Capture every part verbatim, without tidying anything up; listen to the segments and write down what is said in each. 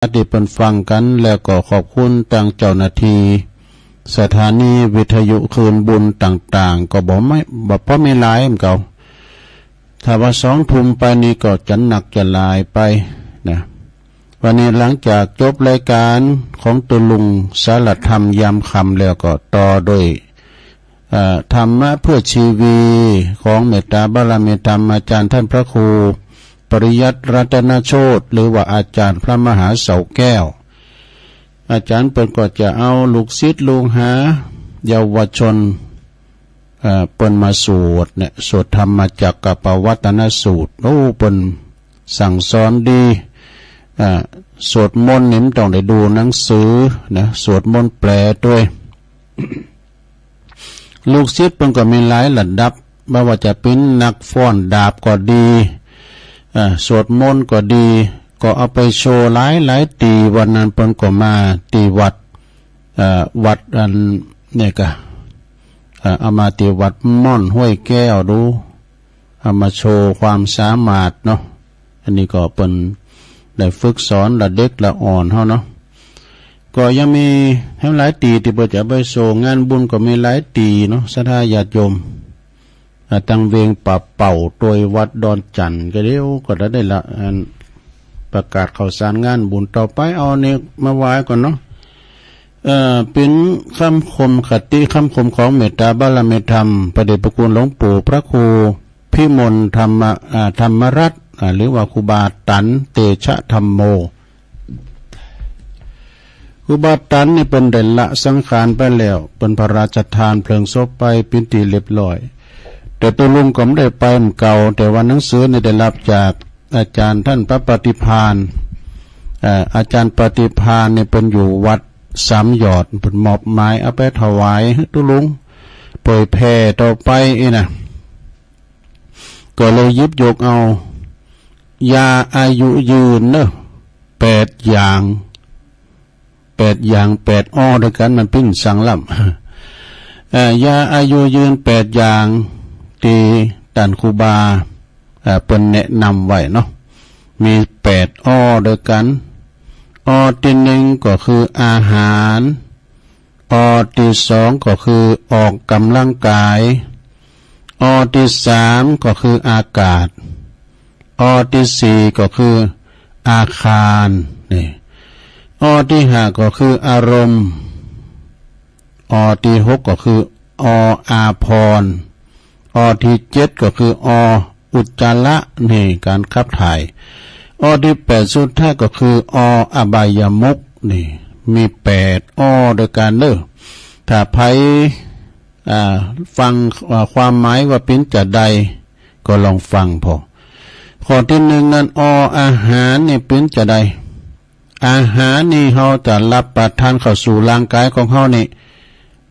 ที่เปิ้นฟังกัน แล้วก็ขอบคุณตังเจ้าหน้าที่สถานีวิทยุคลื่นบุญต่างๆ ก็บ่ไม่ บ่พอมีหลายเหมือนเก่า ถ้าว่าสองทุ่มไปนี่ก็จะหนักจะหลายไปนะ วันนี้หลังจากจบรายการของตุลุงสารธรรมยามค่ำแล้วก็ต่อโดย เอ่อ ธรรมะเพื่อชีวี ของเมตตาบารมีธรรมอาจารย์ท่านพระครูปริยัติรัตนโชติ หรือว่าอาจารย์พระมหาเสาแก้ว อาจารย์เปิ้นก็จะเอาลูกศิษย์ลูกหาเยาวชน เอ่อ เปิ้นมาสวดเนี่ย สวดธรรมจักกัปปวัตตนสูตร โอ้ เปิ้นสั่งสอนดี อ่า สวดมนต์นี่มันต้องได้ดูหนังสือนะ สวดมนต์แปลด้วย ลูกศิษย์เปิ้นก็มีหลายระดับ บ่ว่าจะเป๋นนักฟ้อนดาบก็ดี อ่า สวดมนต์ก็ดี ก็เอาไปโชว์หลายๆ ตี้ วันนั้นเปิ้นก็มาตี้วัด เอ่อ วัดอันนี้ก็ เอ่อ เอามาตี้วัดม่อนห้วยแก้วดู เอามาโชว์ความสามารถเนาะ อันนี้ก็เปิ้นได้ฝึกสอนละเด็กละอ่อนเฮาเนาะ ก็ยังมีแฮมหลายตี้ตี้เปิ้นจะไปโชว์ งานบุญก็มีหลายตี้เนาะ ศรัทธาญาติโยม อ่า ตังเวงป่าเป่าโตยวัดดอนจั่นก็เดียวก็ได้ละ อันประกาศข่าวสารงานบุญต่อไป เอานี่มาไหว้ก่อนเนาะ เอ่อ เป๋นคำคมคติคำคมของเมตตาบารมีธรรม พระเดชพระคุณหลวงปู่พระครูพิมลธรรมะ อ่า ธรรมรัตน์ อ่า หรือว่าครูบาตันเตชะธัมโม ครูบาตันนี่เปิ้นได้ละสังขารไปแล้ว เปิ้นพระราชทานเพลิงศพไปเป๋นตี้เรียบร้อย แต่ตุ๊ลุงก็บ่ได้ไปเหมือนเก่า แต่ว่าหนังสือนี่ได้รับจากอาจารย์ท่านพระปฏิภาณ เอ่อ อาจารย์ปฏิภาณนี่เปิ้นอยู่วัดสามหยอด เปิ้นมอบหมายเอาไปถวายให้ตุ๊ลุงเผยแผ่ต่อไปอี้นะ ก็เลยหยิบยกเอา ยาอายุยืนเนอะ แปดอย่าง แปดอย่างแปดอ้อด้วยกัน มันปิ้นสังล่ำ เอ่อ ยาอายุยืนแปดอย่างตี้ต้านครูบา เอ่อ เปิ้นแนะนำไว้เนาะ มีแปดอ้อด้วยกัน อ้อตี้หนึ่งก็คืออาหาร อ้อตี้สองก็คือออกกำลังกาย อ้อตี้สามก็คืออากาศ อ้อตี้สี่ก็คืออาคาร นี่ อ้อตี้ห้าก็คืออารมณ์ อ้อตี้หกก็คือ อ อาภรณ์ อ้อตี้เจ็ดก็คือ อ อุจจาระ นี่ ก๋านขับถ่าย อ้อตี้แปดสุดท้ายก็คือ อ อบายมุข นี่ มีแปดอ้อด้วยกันเด้อ ถ้าใผ อ่า ฟัง อ่า ความหมายว่าเป๋นจาใด ก็ลองฟังพอ ข้อตี้หนึ่งนั้น อ อาหารนี่เป๋นจาใด อาหารนี่เฮาจะรับประทานเข้าสู่ร่างกายของเฮานี่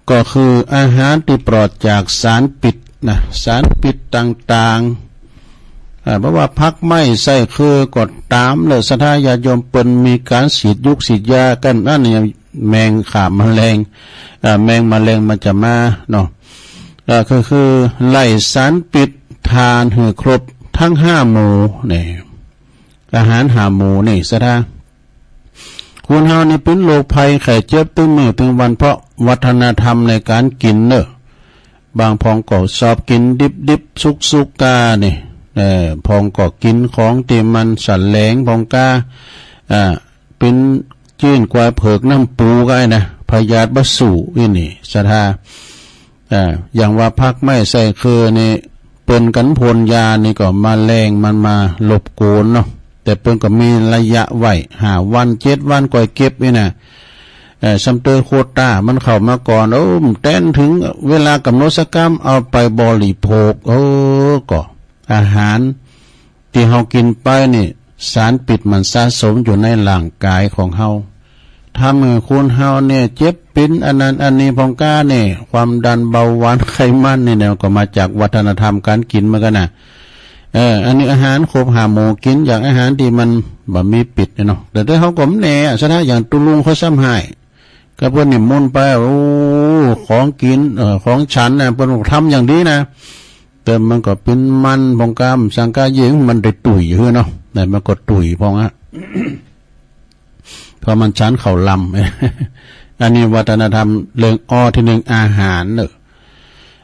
ก็คืออาหารตี้ปลอดจากสารพิษนะ สารพิษต่างๆ อ่า บ่ว่าผักไม้ไส้เครือก็ตามเนอะ ศรัทธาญาติโยม เปิ้นมีก๋านฉีดยุกฉีดยากัน อันนี้แมงฆ่าแมลง อ่า แมงแมลงมันจะมาเนาะ อ่า ก็คือไล่สารพิษทานหื้อครบทั้งห้าหมู่นี่ อาหารห้าหมู่นี่ ศรัทธา คนเฮานี่เป๋นโรคภัยไข้เจ็บตึงมื้อตึงวัน เพราะวัฒนธรรมในก๋านกินเนอะ บางพ่องก็ชอบกิ๋นดิบๆ สุกๆ ก้านี่ เอ่อ พ่องก็กิ๋นของตี้มันสะแหลงพ่องก้า อ่า เป๋นจื้นควายเผือกน้ำปูก็ได้นะ พยาธิบ่สู้อี้นี่ ศรัทธา อ่า อย่างว่าผักไม้ไส้เครือนี่ เปิ้นกั๋นพ่นยานี่ก็แมลงมันมารบกวนเนาะ แต่เปิ้นก็มีระยะไว้ ห้าวัน เจ็ดวัน ก่อยเก็บนี่นะ เอ่อ ส่ำเตอโควต้ามันเข้ามาก่อน โอ้ แต๊นถึงเวลากำหนดสักกำ เอาไปบริโภค เออ ก็อาหาร ตี้เฮากิ๋นไปนี่ สารพิษมันสะสมอยู่ในร่างกายของเฮา ทำหื้อคนเฮาเนี่ยเจ็บเป๋นอันนั้นอันนี้พ่องก้าเนี่ย ความดันเบาหวานไขมันนี่เนี่ย ก็มาจากวัฒนธรรมก๋านกิ๋นเหมือนกั๋นนะ เออ อันนี้อาหารครบห้าหมู่ กิ๋นอย่างอาหารตี้มันบ่มีพิษเนี่ยเนาะ แต่ถ้าเฮาก็บ่แน่ ศรัทธา อย่างตุ๊ลุงเขาซ้ำฮ้าย ก็เปิ้นนิมนต์ไป โอ้ ของกิ๋น เอ่อ ของฉันนะ เปิ้นทำอย่างดีนะ แต่มันก็เป๋นมันพ่องก้า สังกะเยง มันได้ตุ้ยหื้อเนาะ แต่มันก็ตุ้ยพ่องอะ ก็มันฉันข้าวลำ อันนี้วัฒนธรรมเรื่องออที่หนึ่งอาหารเนอะ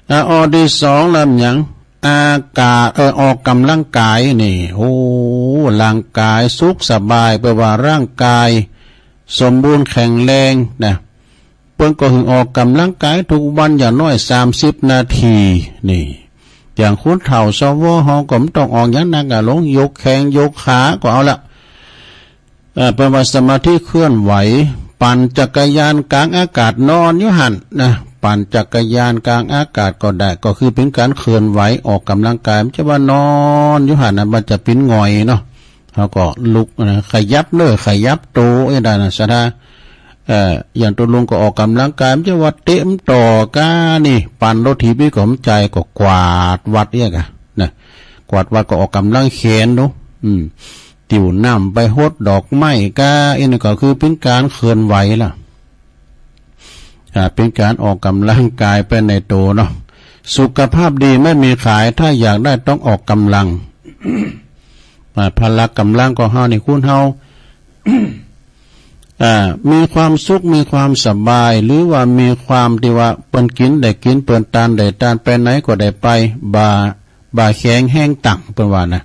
อ่ะ ออที่สองลำหยัง อากาศ เออ ออกกำลังกายนี่ โอ้ ร่างกายสุขสบาย แปลว่าร่างกายสมบูรณ์แข็งแรงนะ เปิ้นก็คือออกกำลังกายทุกวันอย่างน้อยสามสิบนาที นี่ อย่างคนเฒ่า สว เฮาก็บ่ต้องออกหยังหนักอะ ลงยกแข้งยกขาก็เอาละ เอ่อ เปิ้นว่าสมาธิเคลื่อนไหว ปั่นจักรยานกลางอากาศ นอนอยู่หั่นนะ ปั่นจักรยานกลางอากาศก็ได้ ก็คือเป็นการเคลื่อนไหวออกกำลังกาย บ่ใช่ว่านอนอยู่หั่นนะ มันจะเป็นหงอยเนาะ เฮาก็ลุกนะ ขยับเน้อ ขยับโตเอ้ยได้นะ ศรัทธา เอ่อ อย่างตุ๊ลุงก็ออกกำลังกาย บ่ใช่ว่าเตะมันต่อก้านี่ ปั่นรถถีบนี่ก็บ่ใช่ ก็กวาดวัดเอี้ยกะนะ กวาดวัดก็ออกกำลังแขนเนาะ อืม ติวน้ำไปหดดอกไม้ก้า อันนี้ก็คือเป็นการเคลื่อนไหวล่ะ อ่า เป็นการออกกำลังกายไปในตัวเนาะ สุขภาพดีไม่มีขาย ถ้าอยากได้ต้องออกกำลัง อ่า พละกำลังของเฮานี่ คนเฮา อ่า มีความสุข มีความสบาย หรือว่ามีความที่ว่าเปิ้นกินได้กิน เปิ้นตานได้ตาน ไปไหนก็ได้ไป บ่า บ่าแข็งแฮงตั้ง เปิ้นว่านะ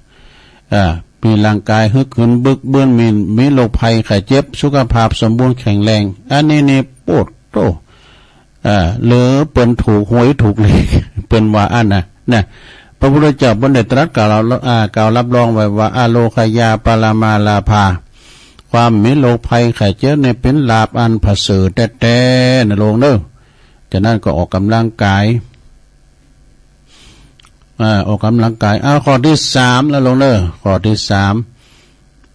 อ่า มีร่างกายฮึกเหินบึกบึน มี มีโรคภัยไข้เจ็บ สุขภาพสมบูรณ์แข็งแรง อันนี้นี่ โอ้โธ่ อ่า หรือเปิ้นถูกหวยถูกเลข เปิ้นว่าอั้นนะ นะ พระพุทธเจ้าเปิ้นได้ตรัสกล่าว อ่า กล่าวรับรองไว้ว่า อโรคยาปรมาลาภา ความมีโรคภัยไข้เจ็บนี่เป็นลาภอันประเสริฐแต๊ๆ นะโลงเด้อ ฉะนั้นก็ออกกำลังกาย อ่า ออกกำลังกาย เอาข้อที่สามแล้วลงเด้อ ข้อที่สาม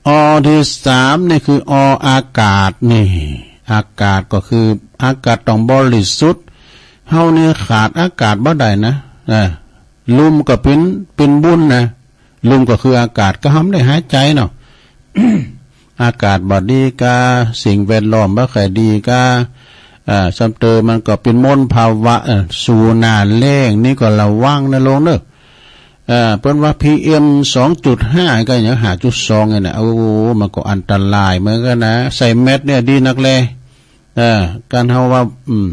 ออที่สามนี่คือ อออากาศนี่ อากาศก็คืออากาศต้องบริสุทธิ์ เฮานี่ขาดอากาศบ่ได้นะ อ่า ลมก็เป็น เป็นบุญนะ ลมก็คืออากาศ ก็เฮาได้หายใจเนาะ อากาศบ่ดีกา สิ่งแวดล้อมบ่ค่อยดีกา อ่า ซ้ำเติมมันก็เป็นมลภาวะ เอ่อ สู่หน้าแล้งนี่ก็ระวังนะโลงเด้อ เอ่อ เปิ้นว่า พีเอ็ม สองจุดห้า ก็อย่าง ห้าจุดสอง นี่นะ โอ้ มันก็อันตรายเหมือนกันนะ ใส่แมสเนี่ยดีนักแล เอ่อ การเฮาว่า อืม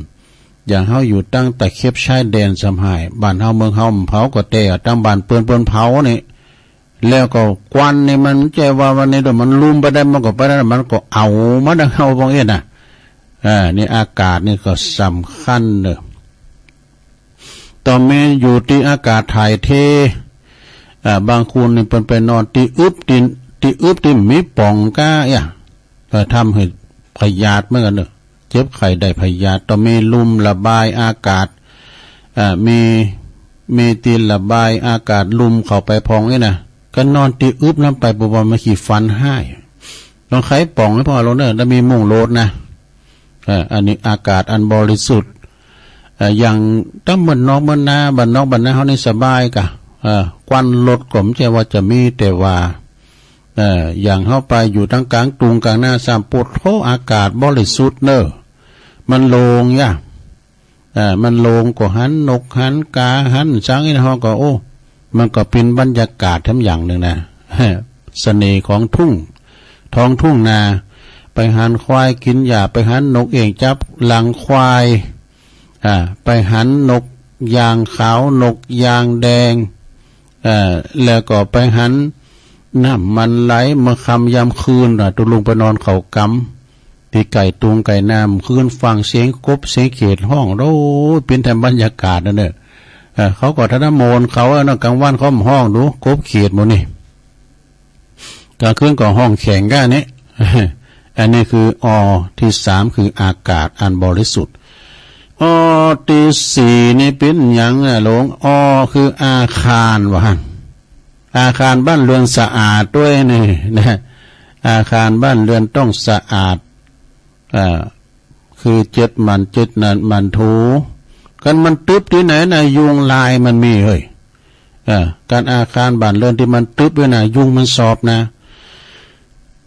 อย่างเฮาอยู่ตั้งตะเข็บชายแดนสำหาย บ้านเฮาเมืองเฮามันเผาก็แต่ ตั้งบ้านเปิ้นเปิ้นเผานี่ แล้วก็ควันนี่มันบ่ใจ้ว่าวันนี้เดี๋ยวมันลุ่มไปได้ มันก็ไปได้ มันก็เอามาดังเฮาพวกนี้นะ อ่า นี่อากาศนี่ก็สำคัญเนอะ ต้องมีอยู่ตี้อากาศถ่ายเท อ่า บางคนนี่เปิ้นไปนอนตี้อึบตี้ ตี้อึบตี้มีป่องก้า อ่ะ ก็ทำให้พยาธิเหมือนกันเนอะ เจ็บไข้ได้พยาธิ ต้องมีลุ่มระบายอากาศ อ่า มี มีตี้ระบายอากาศลุ่มเข้าไปพองนี่นะ ก็นอนตี้อึบนั้นไป บ่ว่ามันขี้ฟันห้าย ต้องไขป่องให้พอโลงเนอะ แล้วมีมุ้งโลดนะ เอ่อ อันนี้อากาศอันบริสุทธิ์ เอ่อ อย่างตั้งเมืองนอกเมืองนา บ้านนอกบ้านนาเฮานี่สบายกะ เอ่อ ควันรถก็บ่ใจ้ว่าจะมี แต่ว่า เอ่อ อย่างเฮาไปอยู่ตั้งกลางตุงกลางนาซ้ำ โปดโธ่ อากาศบริสุทธิ์เนอะ มันโล่งยะ เอ่อ มันโล่งก็หันนกหันกาหันสังนี่ เฮาก็ โอ้ มันก็เป็นบรรยากาศแถมอย่างหนึ่งนะ เสน่ห์ของทุ่ง ท้องทุ่งนา ไปหันควายกินหญ้า ไปหันนกเอี้ยงจับหลังควาย อ่า ไปหันนกยางขาว นกยางแดง เอ่อ แล้วก็ไปหันน้ำมันไหล เมื่อค่ำยามคืนน่ะ ตุ๊ลุงไปนอนเข้ากำ ตี้ไก่ตุงไก่น้ำ คืนฟังเสียงกบเสียงเขียดฮ้อง โอ้ย เป็นแถมบรรยากาศนั่นเนอะ เอ่อ เขาก็ทะนโมนเขาอะเนาะ กลางวันเขาบ่ฮ้องดู กบเขียดหมู่นี่ กลางคืนก็ฮ้องแข่งกันนี่ อันนี้คือ อ ที่สาม คืออากาศอันบริสุทธิ์ อ ที่สี่ นี่เป็นหยังอะหลวง อ คืออาคารว่าหั่น อาคารบ้านเรือนสะอาดด้วยนี่นะ อาคารบ้านเรือนต้องสะอาด อ่า คือเจ็ดหมั่นเจ็ดนั่นหมั่นถู คันมันตึบตี้ไหนนะ ยุงลายมันมีเฮ้ย เอ่อ การอาคารบ้านเรือนตี้มันตึบไว้นะ ยุงมันสอบนะ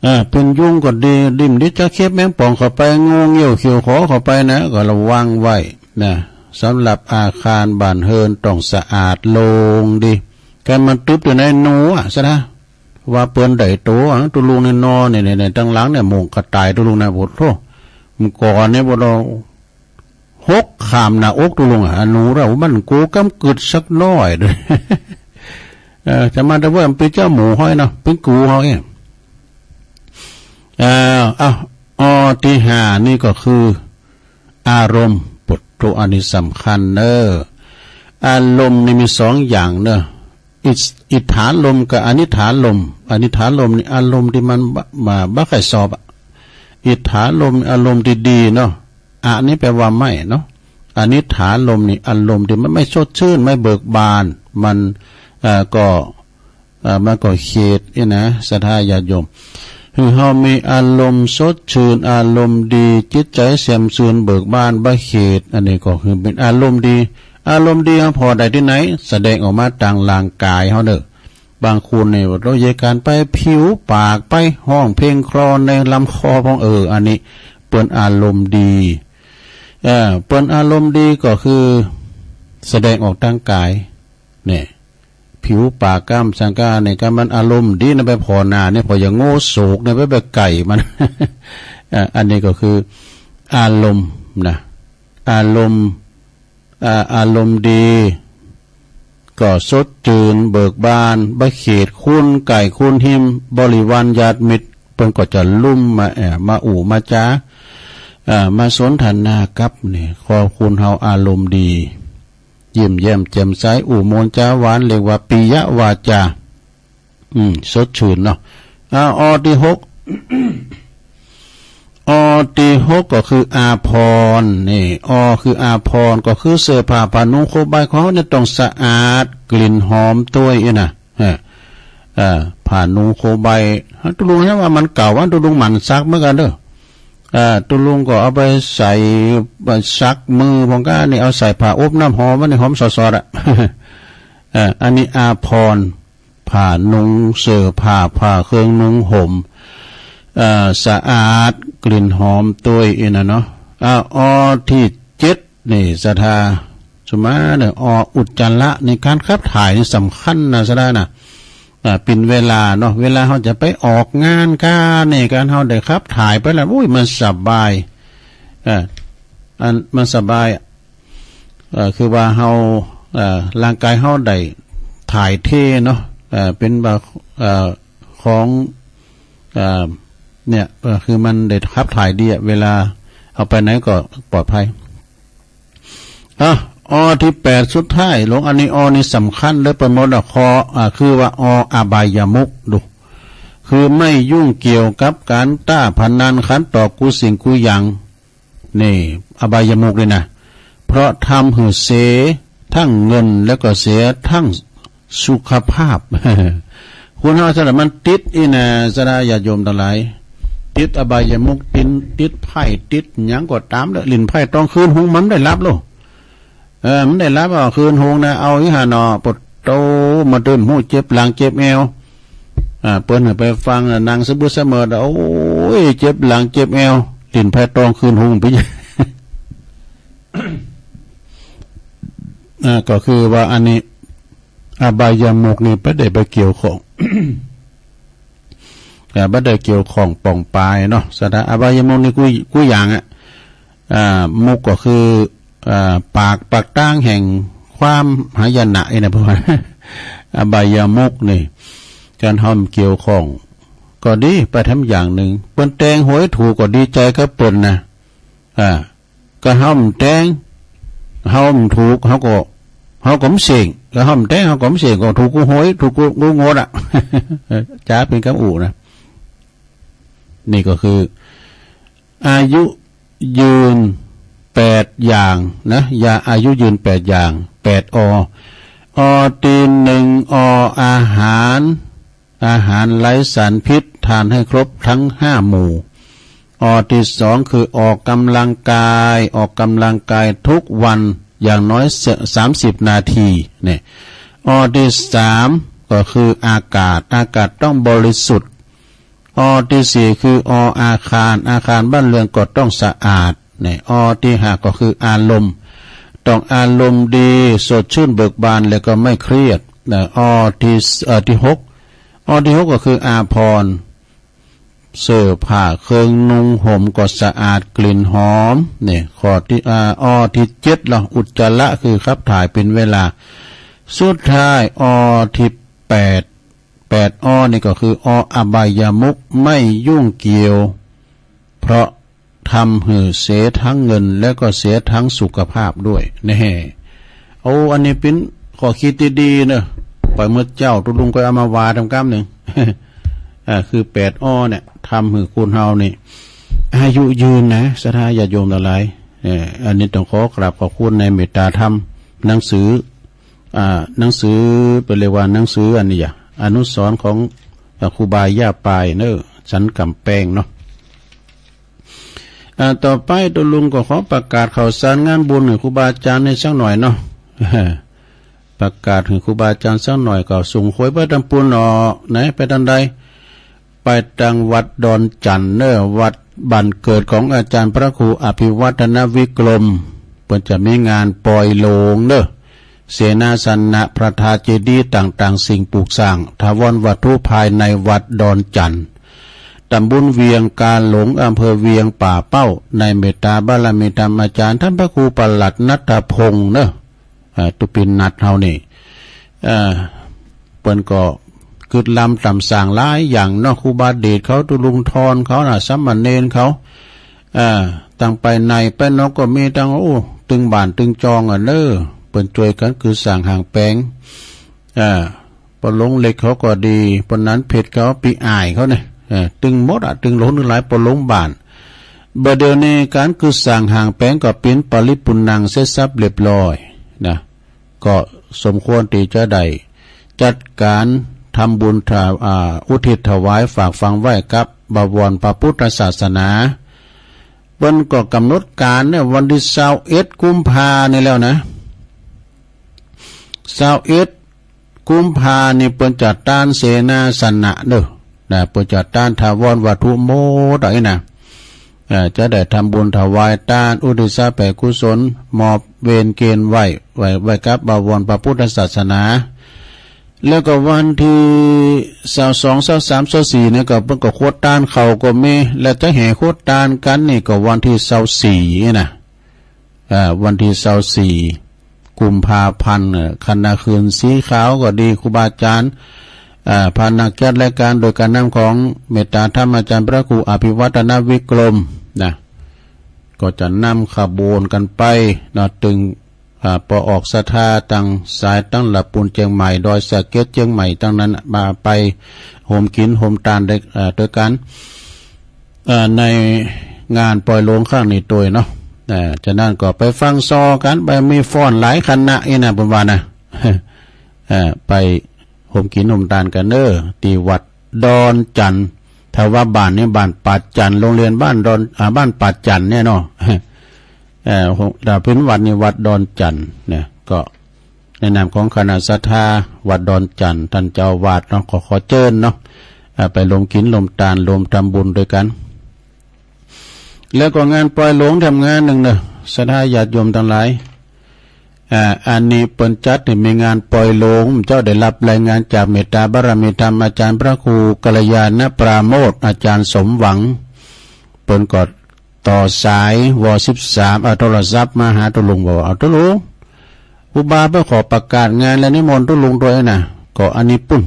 เอ่อ เป็นยุงก็ดี ดิ้นดีจะเข็บแมงป่องเข้าไป งูเงี้ยวเขี้ยวขอเข้าไปนะ ก็ระวังไว้นะ สำหรับอาคารบ้านเรือนต้องสะอาดโล่งดี คันมันตึบตี้ไหน หนูอะ ศรัทธา ว่าเปิ้นได้โตอังตุลุงเนี่ยนอเนี่ยเนี่ยเนี่ย ตังหลังเนี่ย โมงกระต่ายตุลุงนะ โอ้โธ่ มันก่อนเนี่ย บ่ดอก หกข้ามหน้าอกตุลุงอะ หนูเรา มันกูกำกึดสักหน้อยเด้อ เออ จะมาแต่ว่ามันเป็นเจ้าหมูห้อยเนาะ เป็นกูเฮาเอง เอ่อ เอา ออที่ห้านี่ก็คือ อารมณ์ ปุถุ อันนี้สำคัญเนอะ อารมณ์นี่มีสองอย่างเนอะ อิส- อิทธารมณ์กับอนิทธารมณ์ อนิทธารมณ์นี่อารมณ์ที่มันบ่- บ่- บ่ค่อยชอบอะ อิทธารมณ์อารมณ์ที่ดีเนาะ อะนี่แปลว่าไม่เนาะ อนิทธารมณ์นี่อารมณ์ที่มันไม่สดชื่น ไม่เบิกบาน มัน เอ่อ ก็ เอ่อ มันก็เขตนี่นะ ศรัทธาญาติโยม คือเฮามีอารมณ์สดชื่น อารมณ์ดี จิตใจแจ่มชื่นเบิกบาน บ่เขต อันนี้ก็คือเป็นอารมณ์ดี อารมณ์ดีเฮาผ่อได้ตี้ไหน แสดงออกมาตางร่างกายเฮาเด้อ บางคนนี่ โอ้ เยาะกาญไปผิวปากไป ฮ้องเพลงคลอในลำคอพ่อง เออ อันนี้เปิ้นอารมณ์ดี เออ เปิ้นอารมณ์ดีก็คือ แสดงออกตางกาย เนี่ย ผิวปากก้ามสังกาเนี่ย ก็มันอารมณ์ดีนะ ไปผ่อหน้าเนี่ย ผ่ออย่างโง่โศกเนี่ย ไป ไปไก่มัน อ่ะ อันนี้ก็คืออารมณ์นะ อารมณ์ อ่า อารมณ์ดี ก็สดชื่นเบิกบาน บ่เขต คุ้นไก่ คุ้นหิม บริวารญาติมิตร เปิ้นก็จะลุ่มมาแอบ มาอู้มาจา อ่า มาสนทนากับเนี่ย ขอคุณเฮาอารมณ์ดี ยิ้มแย้มแจ่มใส อู้ม่วนจาหวาน เรียกว่าปิยวาจา อืม สดชื่นเนาะ อ่า ออที่หก ออที่หกก็คืออาภรณ์ นี่ ออคืออาภรณ์ ก็คือเสื้อผ้าผ้านุ่งโคบายของเฮาเนี่ยต้องสะอาด กลิ่นหอมตวยอี้นะ เออ เออ ผ้านุ่งโคบาย ตุลุงเฮาว่ามันเก่า ว่าตุลุงหมั่นซักเหมือนกันเด้อ เออ ตุลุงก็เอาไปใส่ ไปซักมือพ่องก้านี่ เอาใส่ผ้าอบน้ำหอม มันนี่หอมสอดๆ อะ เออ อันนี้อาภรณ์ ผ้านุ่งเสื้อผ้า ผ้าเครื่องนุ่งห่ม เอ่อ สะอาด กลิ่นหอมตวยอี้นะเนาะ อ่า ออที่เจ็ดนี่ ศรัทธา สุมาเนี่ย อออุจจาระ ในการขับถ่ายนี่สำคัญนะ ศรัทธานะ อ่า เป็นเวลาเนาะ เวลาเฮาจะไปออกงานก้านี่ การเฮาได้ขับถ่ายไปแล้ว อุ้ย มันสบาย อ่า อัน มันสบาย เอ่อ คือว่าเฮา เอ่อ ร่างกายเฮาได้ถ่ายเทเนาะ เอ่อ เป็นแบบ เอ่อ ของ เอ่อ เนี่ย เอ่อ คือมันได้ขับถ่ายดีอะ เวลาเอาไปไหนก็ปลอดภัย อ่ะ ออที่แปดสุดท้าย หลวง อันนี้ออนี่สำคัญเลย เปิ้นหมดอะ คอ อ่า คือว่าอออบายมุขดู คือไม่ยุ่งเกี่ยวกับการต้าพนัน ขันต่อกู้สิ่งกู้อย่าง นี่ อบายมุขนี่นะ เพราะทำหื้อเสียทั้งเงินแล้วก็เสียทั้งสุขภาพ คนเฮาสำหรับมันติดอี้นะ ศรัทธาญาติโยมตังหลาย ติดอบายมุข ติด ติดไพ่ ติดหยังก็ตามเด้อ เล่นไพ่ตองคืนหุงมันได้หลับโลด เออ มันได้หลับ เอาคืนหุงนะ เอาอี้หั่นเนาะ ปวดโต มาตื่นหูเจ็บหลังเจ็บแอว อ่า เปิ้นให้ไปฟังนะ นั่งสะบึดสะเมิด โอ้ย เจ็บหลังเจ็บแอว เล่นไพ่ตองคืนหุงไป อ่า ก็คือว่าอันนี้ อบายมุขนี่บ่ได้ไปเกี่ยวข้อง อ่า บ่ได้เกี่ยวข้องป่องปายเนาะ ศรัทธา อบายมุขนี่กู้ กู้อย่างอะ อ่า มุขก็คือ อ่า ปาก ปากตางแห่งความหายนะ อี้นะ เพราะว่า อบายมุขนี่ การเฮาบ่เกี่ยวข้อง ก็ดีไปแถมอย่างหนึ่ง เปิ้นแตงหวยถูกก็ดีใจกับเปิ้นนะ อ่า ก็เฮาบ่แตง เฮาบ่ถูก เฮาก็ เฮาก็บ่เซ็ง ก็เฮาบ่แตง เฮาก็บ่เซ็ง ก็ถูกกู้หวย ถูกกู้ กู้งวดอะ จ๋าเป็นกำอู้นะ นี่ก็คือ อายุยืนแปดอย่างนะ ยาอายุยืนแปดอย่าง แปด อ อ ที่หนึ่ง อ อาหาร อาหารไร้สารพิษ ทานให้ครบทั้งห้าหมู่ อ ที่สอง คือออกกำลังกาย ออกกำลังกายทุกวัน อย่างน้อยสามสิบนาที เนี่ย อ ที่สาม ก็คืออากาศ อากาศต้องบริสุทธิ์ อ ที่สี่ คือ อ อาคาร อาคารบ้านเรือนก็ต้องสะอาด เนี่ย อ ที่ห้า ก็คืออารมณ์ ต้องอารมณ์ดี สดชื่นเบิกบาน แล้วก็ไม่เครียด นะ อ ที่ เอ่อ ที่หก ออที่หกก็คืออาภรณ์ เสื้อผ้าเครื่องนุ่งห่มก็สะอาดกลิ่นหอม นี่ ข้อที่ อ่า ออที่เจ็ดละ อุจจาระคือขับถ่ายเป็นเวลา สุดท้าย ออที่แปด แปด ออนี่ก็คือ อออบายมุข ไม่ยุ่งเกี่ยว เพราะทำหื้อเสียทั้งเงิน และก็เสียทั้งสุขภาพด้วย แน่ โอ้ อันนี้เป๋นข้อคิดที่ดีเนอะ ไปเมื่อเจ้าตุ๊ลุงก็เอามาว่าตำกำหนึ่ง อ่า คือแปดอ้อเนี่ย ทำหื้อคนเฮานี่ อายุยืนนะ ศรัทธาญาติโยมทั้งหลาย เอ่อ อันนี้ต้องขอกราบขอบคุณในเมตตาธรรม หนังสือ อ่า หนังสือ เปิ้นเรียกว่าหนังสืออันนี้อะ อนุสรณ์ของ อ่า ครูบาย่าปายเนอะ สันกำแพงเนาะ อ่า ต่อไปตุ๊ลุงก็ขอประกาศข่าวสารงานบุญหื้อครูบาอาจารย์ในสักหน่อยเนาะ ประกาศหื้อครูบาอาจารย์สักหน่อยก็ส่งโขยไปตำปูนเนาะ ไหนไปตำใด ไปตำวัดดอนจั่นเนอะ วัดบ้านเกิดของอาจารย์พระครูอภิวัฒนวิกรม เปิ้นจะมีงานปอยโลงเนอะ เสนาสนะ พระธาตุเจดีย์ต่างๆ สิ่งปลูกสร้าง ถาวรวัตถุภายในวัดดอนจั่น ตำบลเวียงกาหลง อำเภอเวียงป่าเป้า ในเมตตาบารมีธรรมอาจารย์ท่านพระครูประหลัดณัฐพงษ์เนอะ อ่า ตุ๊ปินนัดเฮานี่ อ่า เปิ้นก็กึ๊ดล้ำตำสร้างหลายอย่างเนาะ ครูบาเดชเขา ตุ๊ลุงทอนเขาน่ะ สามเณรเขา อ่า ตังไปในไปนอกก็มีตัง โอ้ ตึงบ้านตึงจองอะเนอะ เปิ้นจ้วยกั๋นกึ๊ดสร้างห้างแป๋ง อ่า ปอหลวงเล็กเขาก็ดี ปอหนานเพชรเขา ปี้อ้ายเขาเนี่ย เออ ตึงหมดอะ ตึงหลวงตึงหลายปอหลวงบ้าน บ่าเดี่ยวนี้ก๋านกึ๊ดสร้างห้างแป๋งก็เป๋นปริปูรณ์เสร็จสับเรียบร้อยนะ ก็สมควรตี้จะได้จัดก๋านทำบุญถว- อ่า อุทิศถวายฝากฝังไว้กับบวรพระพุทธศาสนา เปิ้นก็กำหนดก๋านเนี่ยวันตี้ซาวเอ็ดกุมภานี่แล้วนะ ซาวเอ็ดกุมภานี่เปิ้นจะต้านเสนาสนะเนอะ นะ เปิ้นจะต้านถาวรวัตถุหมดอะอี้นะ เอ่อ จะได้ทำบุญถวายต้าน อุทิศแผ่กุศล มอบเวรเกณฑ์ไว้ ไว้ ไว้กับบวรพระพุทธศาสนา แล้วก็วันตี้ซาวสอง ซาวสาม ซาวสี่เนี่ยก็เปิ้นก็โคตรต้านเขาก็มี และจะแห่โคตรต้านกั๋นนี่ก็วันตี้ซาวสี่นี่นะ อ่า วันตี้ซาวสี่กุมภาพันธ์ เอ่อ คณะคืนสีขาวก็ดี ครูบาอาจารย์ อ่า พานักจัดรายการโดยก๋านนำของเมตตาธรรมอาจารย์พระครูอภิวัฒนวิกรมนะ ก็จะนำขบวนกั๋นไปเนาะ ตึง อ่า ปอออกศรัทธาตังสายตังหลับปูนเจียงใหม่ ดอยสะเก็ดเจียงใหม่ตังนั้นมาไปโฮมกิ๋นโฮมตานได้ อ่า ตวยกั๋น อ่า ในงานปอยโลงครั้งนี้ตวยเนาะ อ่า ฉะนั้นก็ไปฟังซอกั๋น ไปมีฟ้อนหลายคณะอี้นะ เปิ้นว่านะ อ่า ไปโฮมกิ๋นโฮมตานกั๋นเนอะ ตี้วัดดอนจั่น ถ้าว่าบ้านนี่บ้านป่าจั่น โรงเรียนบ้านดอน อ่า บ้านป่าจั่นเนี่ยเนาะ เอ่อ ถ้าเป๋นวัดนี่วัดดอนจั่นเนี่ย ก็ในนามของคณะศรัทธาวัดดอนจั่น ต้านเจ้าอาวาสเนาะ ก็ขอเจิญเนาะ อ่า ไปโฮมกิ๋นโฮมตาน โฮมทำบุญตวยกั๋น แล้วก็งานปอยโลงแถมงานนึ่งเนอะ ศรัทธาญาติโยมตังหลาย อ่า อันนี้เปิ้นจัดให้มีงานปอยโลง เจ้าได้ฮับรายงานจากเมตตาบารมีธรรมอาจารย์พระครูกัลยาณปราโมทย์ อาจารย์สมหวัง เปิ้นก็ต่อสายวอสิบสาม เอาโทรศัพท์มาหาตุ๊ลุง บอกว่า เอาตุ๊ลุง ครูบาไปขอประกาศงานและนิมนต์ตุ๊ลุงตวยนะ ก็อันนี้ปู้น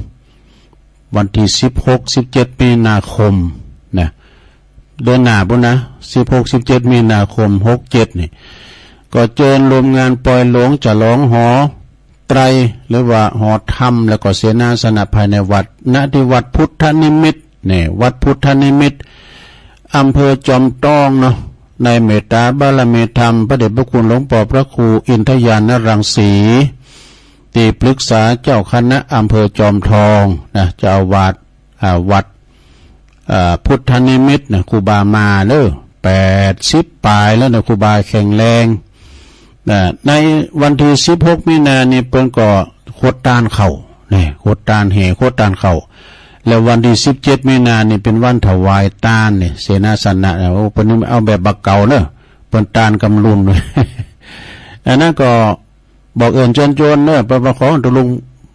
วันตี้สิบหก สิบเจ็ด มีนาคมนะ เดือนหน้าปู้นนะ สิบหก สิบเจ็ด มีนาคม หกเจ็ด นี่ ก็เจิญโฮมงานปอยโลง ฉลองหอไตร หรือว่าหอธรรม แล้วก็เสนาสนะภายในวัด ณ ที่วัดพุทธนิมิต นี่ วัดพุทธนิมิต อำเภอจอมทองเนาะ ในเมตตาบารมีธรรม พระเดชพระคุณหลวงปอพระครูอินทญาณรังสี ตี้ปรึกษาเจ้าคณะอำเภอจอมทองนะ เจ้าอาวาส อ่า วัด อ่า พุทธนิมิตนะ ครูบามาเนอะ แปดสิบปลายแล้วนะ ครูบาแข็งแรงนะ ในวันตี้สิบหก มีนานี่เปิ้นก็โคตรตานเข้า นี่ โคตรตานแห่ โคตรตานเข้า แล้ววันตี้สิบเจ็ด มีนานี่เป๋นวันถวายตานนี่ เสนาสนะนะ โอ้ เปิ้นนี่เอาแบบบ่าเก่าเนอะ เปิ้นตานกำลุน อันนั้นก็บอกเอิ้นเจิญจวนเนอะ เปิ้นว่าของตุ๊ลุง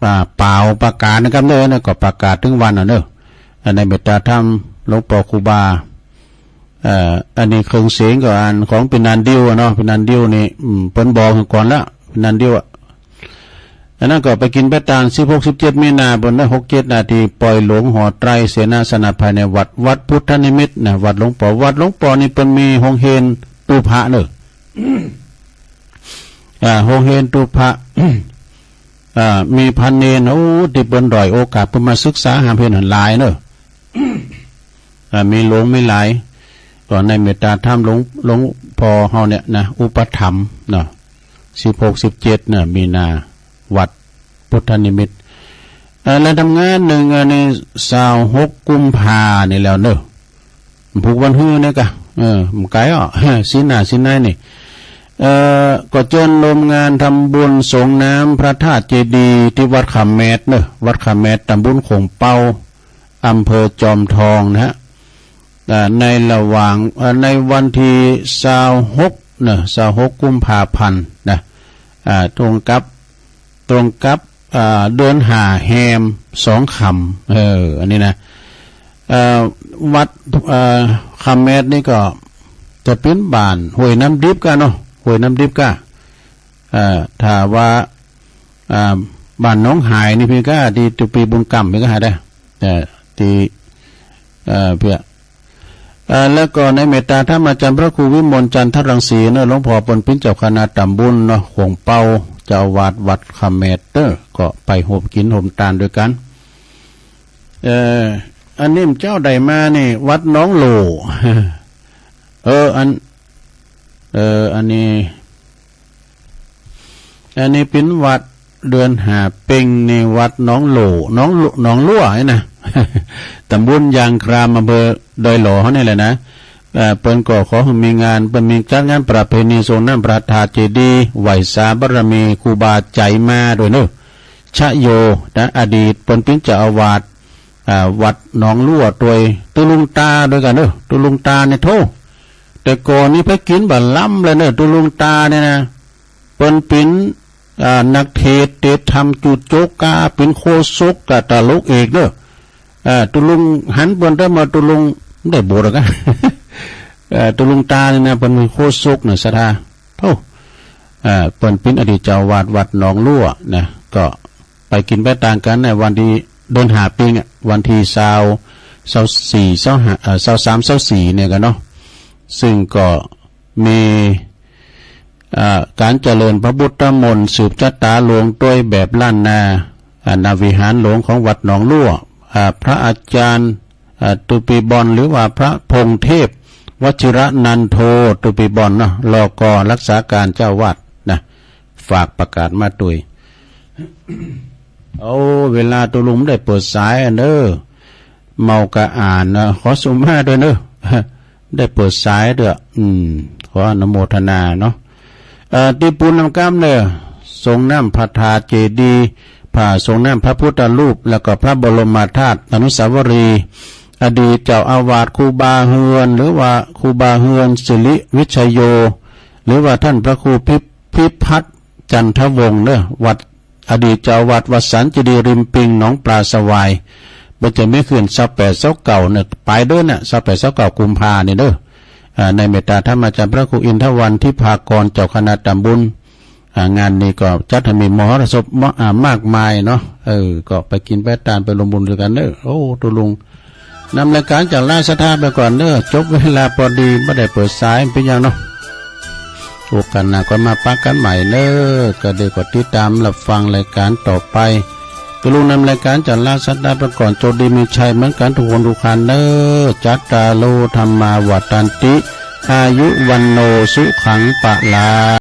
อ่า เป่าประกาศนะครับเนอะ แล้วก็ประกาศถึงวันน่ะเนอะ อันในเมตตาธรรมหลวงปู่ครูบา เอ่อ อันนี้เครื่องเสียงก็อันของพี่นันดิวอะเนาะ พี่นันดิวนี่ อืม เปิ้นบอกก่อนละ พี่นันดิวอะ อันนั้นก็ไปกินไปตาน สิบหก สิบเจ็ด มีนา เปิ้นได้ หกเจ็ด นาที ปล่อยหลวงหอไตรเสนาสนะภายในวัด วัดพุทธนิมิตนะ วัดหลวงปอ วัดหลวงปอนี่เปิ้นมีโฮงเฮียนตู้พระเนอะ อ่า โฮงเฮียนตู้พระ อ่า มีพระเณร โอ้ ตี้เปิ้นด้อยโอกาสเปิ้นมาศึกษาหาเพียรหั้นหลายเนอะ อ่า มีหลวงมีหลาย ก็ในเมตตาธรรมหลวง หลวงพ่อเฮาเนี่ยนะ อุปถัมภ์เนาะ สิบหก สิบเจ็ด เนี่ย มีนา วัดพุทธนิมิต เอ่อ และทำงานหนึ่ง อันนี้ ซาวหก กุมภานี่แล้วเนอะ ผูกวันฮื้อเนี่ยกะ เออ มันไกลอ่ะ สินหน้าสินในนี่ เอ่อ ก็เจิญโฮมงานทำบุญสรงน้ำพระธาตุเจดีย์ที่วัดขามแมดเนอะ วัดขามแมด ตำบลโขงเปา อำเภอจอมทองนะฮะ อ่า ในระหว่าง เอ่อ ในวันที่ ซาวหก เนอะ ซาวหก กุมภาพันธ์นะ อ่า ตรงกับ ตรงกับ อ่า เดือนห้าแฮมสองค่ำ เออ อันนี้นะ เอ่อ วัด เอ่อ ขามแมดนี่ก็จะเป๋นบ้านห้วยน้ำดิบก้าเนาะ ห้วยน้ำดิบก้า เอ่อ ถ้าว่า อ่า บ้านหนองหายนี่เพียงก้า ตี้ตุปีบุญกำเพียงก้าได้ เอ่อ ตี้ เอ่อ เพียง เอ่อ แล้วก็ในเมตตาธรรมอาจารย์พระครูวิมลจันทรังสีเนอะ หลวงพ่อเปิ้นเป๋นเจ้าคณะตำบลเนาะ โขงเปา เจ้าอาวาสวัดขามแมดเนอะ ก็ไปโฮมกินโฮมตานด้วยกัน เอ่อ อันนี้เจ้าได้มานี่ วัดหนองโหล่ เออ อัน เอ่อ อันนี้ อันนี้เป๋นวัดเดือนห้าเพ็งในวัดหนองโหล่ หนองโหล่ หนองลั่วนี่นะ ตำบลยางคราม อำเภอดอยหล่อเฮานี่แหละนะ เอ่อ เปิ้นก็ขอให้มีงาน เปิ้นมีจัดงานประเพณีสรงน้ำพระธาตุเจดีย์ ไหว้สาบารมีครูบาใจ๋มาด้วยเนอะ ชโย นะ อดีตเปิ้นเป๋นเจ้าอาวาส อ่า วัดหนองลั่วตวย ตุ๊ลุงตาด้วยกันเนอะ ตุ๊ลุงตาเนี่ยโธ่ แต่ก่อนนี่ไปกินบ่าล้ำเลยเนอะ ตุ๊ลุงตาเนี่ยนะ เปิ้นเป๋น อ่า นักเทศน์ เทศน์ธรรม จูดโจ๊กกา เป๋นโฆษกกับตลกเอกเนอะ อ่า ตุ๊ลุงหันเปิ้นได้มา ตุ๊ลุงได้โบสถ์แล้วกะ เอ่อ ตุ๊ลุงตาเนี่ยนะ เปิ้นเป๋นโฆษกเนอะ ศรัทธา โธ่ เอ่อ เปิ้นเป๋นอดีตเจ้าอาวาสวัดหนองลั่วนะ ก็ไปกินไปตานกันในวันตี้ เดือนห้าเพ็งอะ วันตี้ซาว ซาวสี่ ซาวห้า เอ่อ ซาวสาม ซาวสี่ เนี่ยกันเนาะ ซึ่งก็มี เอ่อ ก๋านเจริญพระพุทธมนต์ สืบชะตาหลวงตวยแบบล้านนา อ่า ณ วิหารหลวงของวัดหนองลั่ว อ่า พระอาจารย์ อ่า ตุปีบอน หรือว่าพระพงษ์เทพ วชิรนันโท ตุปีบอนเนาะ แล้วก็รักษาการเจ้าอาวาสนะ ฝากประกาศมาตวย โอ้ เวลาตุ๊ลุงได้เปิดสายอันเนอะ เมากะอ่านนะ ขอสุมาด้วยเนอะ ได้เปิดสายด้วย อืม ขออนุโมทนาเนาะ เอ่อ ตี้ปูนนำก้ามเนอะ สรงน้ำพระธาตุเจดีย์ พระสรงน้ำพระพุทธรูป แล้วก็พระบรมธาตุอนุสาวรีย์ อดีตเจ้าอาวาสครูบาเฮือน หรือว่าครูบาเฮือนสิริวิชโย หรือว่าท่านพระครูพิ พิพัฒน์จันทวงศ์เนอะ วัด อดีตเจ้าวัดวัดสันเจดีย์ริมปิงหนองปลาสวาย เปิ้นจะมีขึ้นซาวแปด ซาวเก้าเนอะ ปลายเดือนน่ะ ซาวแปด ซาวเก้า กุมภานี่เนอะ อ่า ในเมตตาธรรมอาจารย์พระครูอินทวรรณทิพากร เจ้าคณะตำบล อ่า งานนี้ก็จัดให้มีมหรสพมะ อ่า มากมายเนาะ เออ ก็ไปกินไปตานไปร่วมบุญด้วยกันเนอะ โอ้ ตุ๊ลุง นำรายการจากราชศรัทธาไปก่อนเนอะ จบเวลาพอดี บ่ได้เปิดสาย เป๋นหยังเนาะ โอกาสหน้าก็มาปะกันใหม่เนอะ ก็เดี๋ยวก็ติดตามรับฟังรายการต่อไป ตุ๊ลุงนำรายการจากราชศรัทธาไปก่อน โชคดีมีชัยเหมือนกันทุกคนทุกท่านเนอะ จัตตาโร ธัมมา วัฑฒันติ อายุ วัณโณ สุขัง พลัง